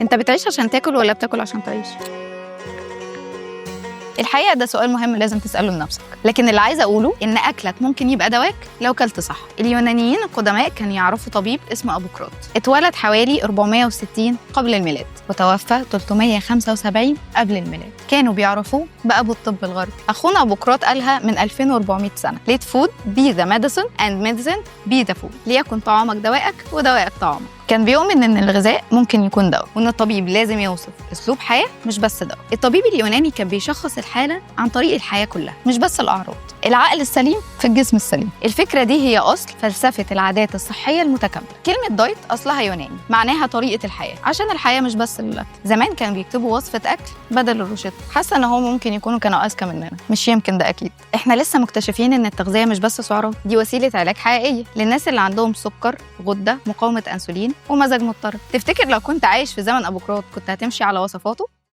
انت بتعيش عشان تاكل ولا بتاكل عشان تعيش؟ الحقيقة ده سؤال مهم لازم تساله لنفسك، لكن اللي عايزه اقوله ان اكلك ممكن يبقى دواك لو كلت صح. اليونانيين القدماء كانوا يعرفوا طبيب اسمه ابوقراط، اتولد حوالي 460 قبل الميلاد وتوفى 375 قبل الميلاد. كانوا بيعرفوه بأبو الطب الغربي. اخونا ابوقراط قالها من 2400 سنة: let food be the medicine and medicine be the food. ليكن طعامك دوائك ودوائك طعامك. كان بيؤمن ان الغذاء ممكن يكون دواء، وان الطبيب لازم يوصف اسلوب حياة مش بس دواء. الطبيب اليوناني كان بيشخص الحالة عن طريق الحياة كلها، مش بس الاعراض. العقل السليم في الجسم السليم. الفكرة دي هي اصل فلسفة العادات الصحية المتكامله. كلمة diet اصلها يوناني، معناها طريقه الحياه، عشان الحياة مش بس الاكل. زمان كانوا بيكتبوا وصفه اكل بدل الروشته. حاسه ان هو ممكن يكونوا كانوا اذكى مننا، مش يمكن، ده اكيد. احنا لسه مكتشفين ان التغذية مش بس سعرات، دي وسيلة علاج حقيقية للناس اللي عندهم سكر، غده، مقاومة انسولين، ومزاج مضطرب. تفتكر لو كنت عايش في زمن ابوقراط كنت هتمشي على وصفاته؟